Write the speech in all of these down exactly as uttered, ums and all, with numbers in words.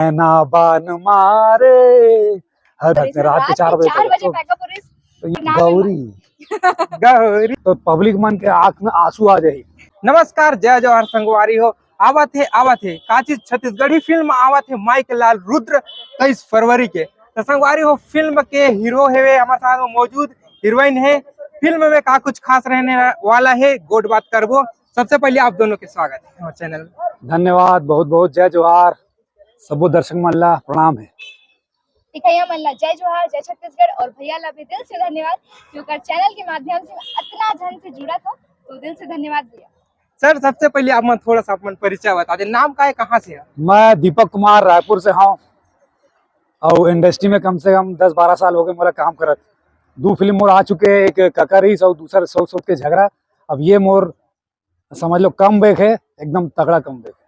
ना बान मारे। हर रात के चार बजे पैकअप हो रही है। गौरी। गौरी। तो पब्लिक मन के आंख में आंसू आ जाही। नमस्कार, जय जोहार संगवारी हो। आवत हे, आवत हे, का चीज, छत्तीसगढ़ी फिल्म आवत हे माई के लाल रुद्र, तेईस फरवरी के। तो संगवारी हो, फिल्म के हीरो हेवे हमारे साथ में मौजूद, हीरोइन है। फिल्म में का कुछ खास रहने वाला है, गोठ बात करबो। सबसे पहले आप दोनों के स्वागत है हमारे चैनल में। धन्यवाद, बहुत बहुत जय जोहार, सबो दर्शक मन ला प्रणाम है। दिखैया मन ला जय जोहार, जय छत्तीसगढ़, और भैया ला भी दिल से धन्यवाद कि ओकर चैनल के माध्यम से अतना झन से जुड़त हो, तो दिल से धन्यवाद भैया। सर, सबसे पहले आप मन थोड़ा सा अपन परिचय बता दे, नाम का है, कहाँ से है? मैं दीपक कुमार, रायपुर से हूँ, और इंडस्ट्री में कम से कम दस बारह साल हो गए मोला काम करत। दू फिल्म मोर आ चुके हैं, एक कका रईस और दूसर सौत सौत के झगड़ा। अब ये मोर समझ लो कमबैक है, एकदम तगड़ा कमबैक है।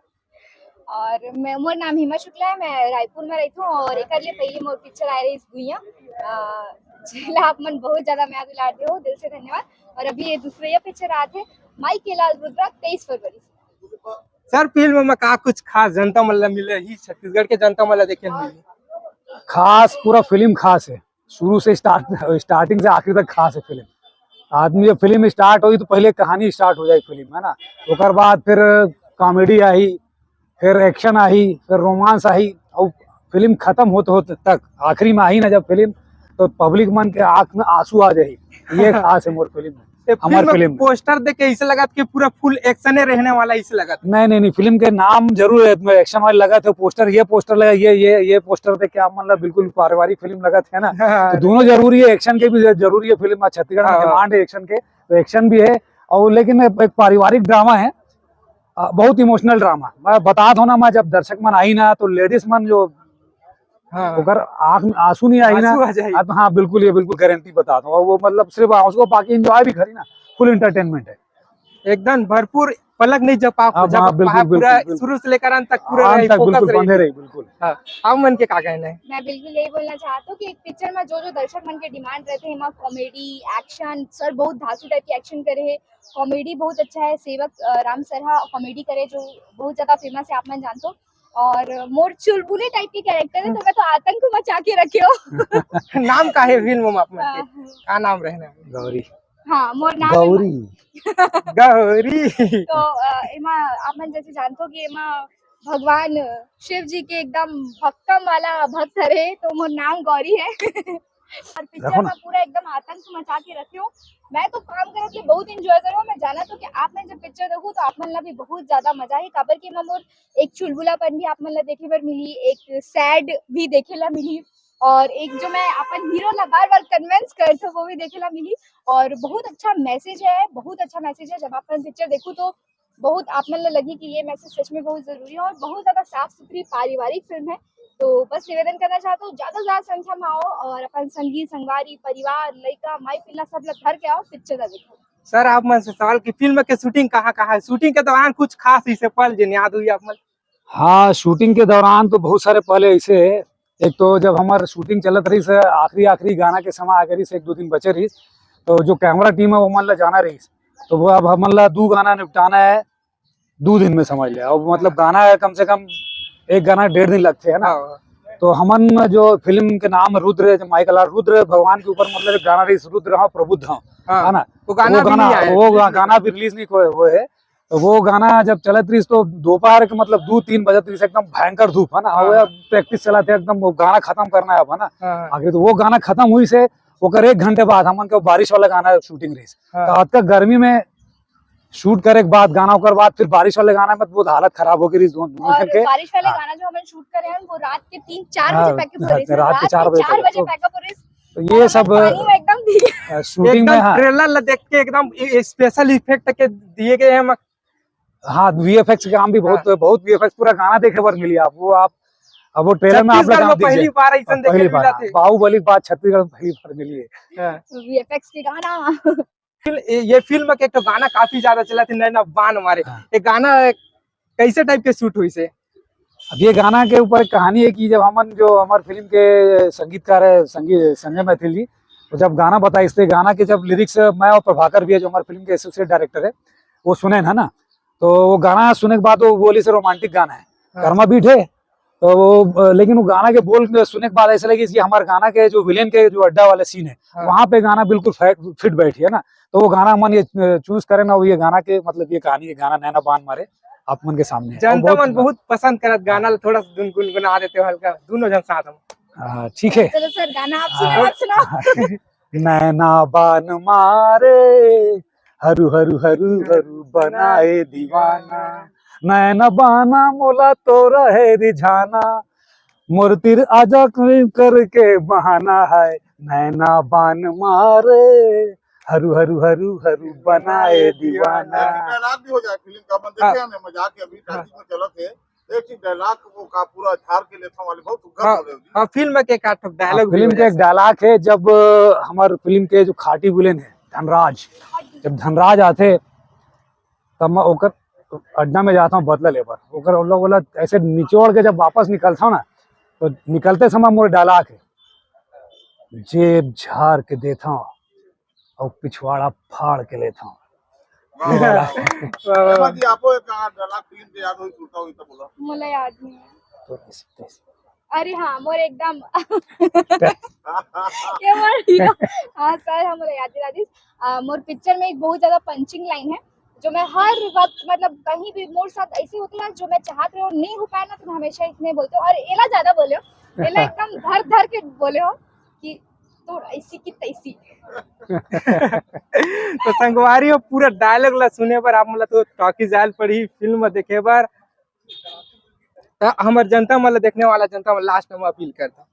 और मैं, मोर नाम हिमा शुक्ला है, मैं रायपुर में रहती हूँ और एक लिए पहले मोर पिक्चर आए रही गुइया, अ, जेला आप मन बहुत ज्यादा मया दुलार दे हो, दिल से धन्यवाद। और अभी ये दूसरे ये पिक्चर आते माई के लाल रुद्रा तेईस फरवरी से। सर, फिल्म में का कुछ खास जनता मन ला मिले ही, छत्तीसगढ़ के जनता मन ला देखे मिले? खास, पूरा फिल्म खास है, शुरू से स्टार्ट, स्टार्टिंग से आखिरी तक खास है फिल्म। आदमी जब फिल्म स्टार्ट होई तो पहले कहानी स्टार्ट हो जाए फिल्म, है ना, ओकर बाद फिर कॉमेडी आई, फिर एक्शन आई, फिर रोमांस आई, और फिल्म खत्म होत होत तक आखिरी में आई ना जब फिल्म, तो पब्लिक मन के आंख में आंसू आ जाही। ये खास है मोर फिल्म में। ये हमार फिल्म फिल्म में। पोस्टर देख के ऐसे लगत कि पूरा फुल एक्शने रहने वाला, ऐसे लगत। नहीं, नहीं, नहीं, फिल्म के नाम जरूर है, इसमें एक्शन वाले लगत है पोस्टर, ये पोस्टर लगा, ये, ये, ये पोस्टर देख के आप मतलब बिल्कुल पारिवारिक फिल्म लगत है ना। हाँ। तो दोनों जरूरी है, एक्शन के भी जरूरी है फिल्म में, छत्तीसगढ़ में हाँ। डिमांड है एक्शन के, तो एक्शन भी है। और लेकिन एक पारिवारिक ड्रामा है, अ, बहुत इमोशनल ड्रामा। मैं बता दो ना, मैं जब दर्शक मन आई ना तो लेडीज मन जो हाँ। ओकर आँख में आंसू नहीं आई ना, आंसू आ जाई। अब हाँ, बिल्कुल, ये बिल्कुल गारंटी बता दो। और वो मतलब सिर्फ आंसू को पाके एंजॉय भी करी ना, फुल एंटरटेनमेंट है। एकदम भरपूर, पलक नहीं झपका, अब हाँ, झपका, बिल्कुल, पूरा बिल्कुल, बिल्कुल। शुरू से लेकर अंत तक पूरा अंत रही, तक फोकस बिल्कुल रही। बंधे रही, बिल्कुल। हाँ, आप मन के का कहना है? मैं बिल्कुल यही बोलना चाहत हूँ कि एक पिक्चर में जो जो दर्शक मन के डिमांड रहते हैं, एमा कॉमेडी, एक्शन, सर बहुत धांसू टाइप के एक्शन करे है, कॉमेडी बहुत अच्छा है, सेवक, अ, राम सरहा कॉमेडी करे जो बहुत ज्यादा फेमस है, आप मन जानते हो। और मोर चुलबुली टाइप के कैरेक्टर है, तो मैं तो आतंक मचा के रखे हो। नाम का है फिल्म में आप मन के? हाँ। का नाम रहना है? गौरी। हाँ, मोर नाम है गौरी। गौरी। तो, अ, एमा आप मन जैसे जानते हो कि एमा भगवान शिव जी के एकदम भक्तम वाला भक्त हरे, तो मोर नाम गौरी है। और पिक्चर रखो ना। में पूरा एकदम आतंक मचा के रखे हो। मैं तो काम करत ले बहुत एंजॉय करो। मैं जाना तो कि आप मन जब पिक्चर देखो तो आप मन ला भी बहुत ज्यादा मजा आही, काबर कि एमा मोर एक चुलबुलापन भी आप मन ला देखे बर मिली, एक सैड भी देखे ला मिली, और एक जो मैं अपन हीरो ला बार बार कन्विंस करत हूँ वो भी देखे ला मिली। और बहुत अच्छा मैसेज है, बहुत अच्छा मैसेज है। जब आप मन पिक्चर देखो तो बहुत आप मन ला लगी कि ये मैसेज सच में बहुत जरूरी है और बहुत ज्यादा साफ सुथरी पारिवारिक फिल्म है। तो बस निवेदन करना चाहता हूँ, ज्यादा से ज्यादा संख्या में आओ और अपन संगी संगवारी, परिवार, लइका, माई पिल्ला सब ला धर के आओ, पिक्चर ला देखो। सर, आप मन से सवाल कि फिल्म के शूटिंग कहाँ कहाँ है, शूटिंग के दौरान कुछ खास ऐसे पल जिन याद हुई आप मन? हाँ, शूटिंग के दौरान तो बहुत सारे पल ऐसे है। एक तो जब हमार शूटिंग चलत रही से, आखिरी आखिरी गाना के समय आ रही से, एक दो दिन बचे रही, तो जो कैमरा टीम है वो मन ला जाना रही, तो वो अब हमन ला दू गाना निपटाना है दू दिन में, समझ ले। अब मतलब गाना है कम से कम एक गाना डेढ़ दिन लगते है ना। हाँ। तो हमन जो फिल्म के नाम है रुद्र, जो माई के लाल रुद्र भगवान के ऊपर मतलब एक गाना रही, रुद्र हाँ प्रबुद्ध हाँ, हाँ। है ना? वो गाना वो भी गाना, नहीं आया, वो release गा-, नहीं गाना हुआ। भी रिलीज नहीं हुए, हुए है। तो वो गाना जब चलत रही तो दोपहर के मतलब दो तीन बजत रही, एकदम भयंकर धूप है ना, हाँ, वो हाँ। प्रैक्टिस चलत है एकदम, वो गाना खत्म करना है अब, है ना? हाँ, हाँ। आखिर तो वो गाना खत्म हुई से ओकर एक घंटे बाद हमन के बारिश वाला गाना शूटिंग रही। हाँ। तो अतका गर्मी में शूट करे के बाद गाना, ओकर बाद फिर बारिश वाले गाना में तो बहुत हालत खराब हो गई रही दोनों, दोनों और जन के। बारिश वाले हाँ। गाना जो हमन शूट करे हैं, वो रात के तीन चार हाँ, बजे पैकअप हो रही है, रात के रात के चार चार बजे बजे पैकअप हो रही है। तो ये और सब, पानी में एकदम भीगे। अ, शूटिंग में, एकदम हाँ। ट्रेलर ला देख के एकदम ए-, स्पेशल इफेक्ट के दिए गए हैं। हाँ, वीएफएक्स के काम भी बहुत, हाँ। बहुत वीएफएक्स, पूरा गाना देखे बर मिली आप, वो आप, अब वो ट्रेलर में आप लोग छत्तीसगढ़ में काम देख पहली जाए। बार ऐसन हाँ, देखे पहली बार, मिला थे। बाहुबली के बाद छत्तीसगढ़ में पहली बार मिली है। हाँ। वीएफएक्स के गाना। फिल-, ये, ये फिल्म के एक तो गाना काफी ज्यादा चला थे, नैना बान मारे। हाँ। ये गाना कैसे टाइप के शूट हुई से? अब ये गाना के ऊपर एक कहानी है कि जब हमन जो हमारे फिल्म के संगीतकार है संगी-, संजय मैथिल जी, तो जब गाना बताइस तो गाना के जब लिरिक्स मैं और प्रभाकर भी है जो हमारे फिल्म के एसोसिएट डायरेक्टर है, वो सुने ना ना, तो वो गाना सुने के बाद वो बोली से रोमांटिक गाना है, हाँ। कर्मा बीट है, तो वो, अ, लेकिन वो गाना के बोल सुने के बाद ऐसा लगे कि हमारे गाना के जो विलेन के जो अड्डा वाला सीन है, हाँ। वहाँ पे गाना बिल्कुल फिट बैठी है ना। तो वो गाना मन ये चूज करे ना, वो ये गाना के, मतलब ये कहानी के गाना नैना बान मारे आप मन के सामने है। और जनता बहुत मन बहुत पसंद करत गाना ला, थोड़ा सा गुनगुना देते हो हल्का, दोनों जन साथ में। हाँ, ठीक है। चलो सर, गाना आप हाँ। सुनाओ, आप सुनाओ। नैना बान मारे, हरू हरू हरू हरू बनाए दीवाना, नैना बाना मोला तोरा है रिझाना, मोर तीर आजा कोई करके बहाना है, नैना बान मारे, हरू हरू हरू हरू बनाए दीवाना। एक डायलॉग भी हो जाए फिल्म का, मन देखे हैं मजाक के अभी हाँ। टाइटिल में चलत है, एक ही डायलॉग वो का पूरा झाड़ के लेता वाले, बहुत सुग्घर हाँ। बोले हो जी। हाँ, फिल्म के एक आठ डायलॉग भी फिल्म हो के जाए एक डायलॉग है, जब हमार फिल्म के जो खाटी विलेन है धनराज, जब धनराज आथे तब मैं ओकर अड्डा में जाता हूँ बदला लेबर। ओकर वो लोग बोला ऐसे निचोड़ के जब वापस निकलता हूँ ना, तो निकलते समय मोर डायलॉग है, जेब झाड़ के देता हूँ और पिछवाड़ा फाड़ के लेता हूँ। वाह, वाह, वाह। वाह, वाह, हेमा वाह। जी, आपको एक कहां डायलॉग फिल्म के याद हो, सुनता हो तो बोला। मोला याद नहीं है। तो ऐसे, तो ऐसे। अरे हाँ, मोर एकदम ये मोर हाँ सर, हम मोला याद दिला दिस। अ, मोर पिक्चर में एक बहुत ज्यादा पंचिंग लाइन है, जो मैं हर वक्त, मतलब कहीं भी मोर साथ ऐसे होते ना, जो मैं चाहत रहे और नहीं हो पाए ना, तो मैं हमेशा इतने बोलते हो और एला ज्यादा बोले हो, एला एकदम धर धर के बोले हो कि तो ऐसी की तैसी। तो संगवारी हो, पूरा डायलॉग ला सुने बर आप मन ला तो टॉकीज आयल पड़ही फिल्म देखे बर। त हमर जनता मन ला, देखने वाला जनता मन लास्ट में अपील करता।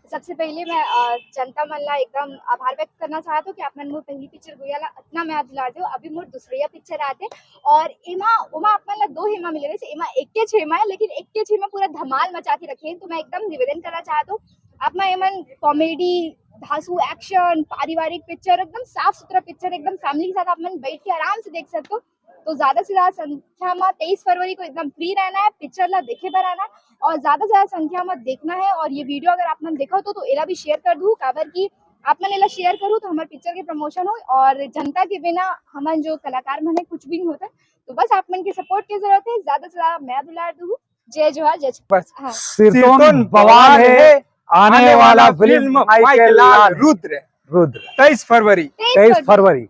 सबसे पहले मैं अ, जनता मन ला एकदम आभार व्यक्त करना चाहत हूँ कि आप मन मोर पहली पिक्चर गुड़िया ला इतना मया दुलार दे हो। अभी मोर दूसरिया पिक्चर आते और एमा ओमा आप मन ला दो हेमा मिले रहिस, एमा एक के छेमा है, लेकिन एक के छेमा पूरा धमाल मचा के रखे हैं। तो मैं एकदम निवेदन करना चाहत हूँ, आप मन एमन कॉमेडी, धांसू, एक्शन, पारिवारिक पिक्चर, एकदम साफ सुथरा पिक्चर, एकदम फैमिली के साथ आप मन बैठ के आराम से देख सकते हो। तो ज्यादा से ज्यादा संख्या में तेईस फरवरी को एकदम फ्री रहना है, पिक्चर ला देखे बर आना है और ज्यादा से ज्यादा संख्या में देखना है। और ये वीडियो अगर आप मन देखा हो तो, तो एला भी शेयर कर दू, काबर कि आप मन एला शेयर करू तो हमारे पिक्चर के प्रमोशन हो और जनता के बिना हमन जो कलाकार मन है कुछ भी नहीं होता। तो बस आप मन के सपोर्ट की जरूरत है, ज्यादा से ज्यादा मया दुलार दू। जय जोहार, जय छत्तीसगढ़। बस। हाँ। सिरतोन सिरतोन बवाल है, आने वाला फिल्म माइकल लाल रुद्र, रुद्र, तेईस फरवरी। तेईस फरवरी।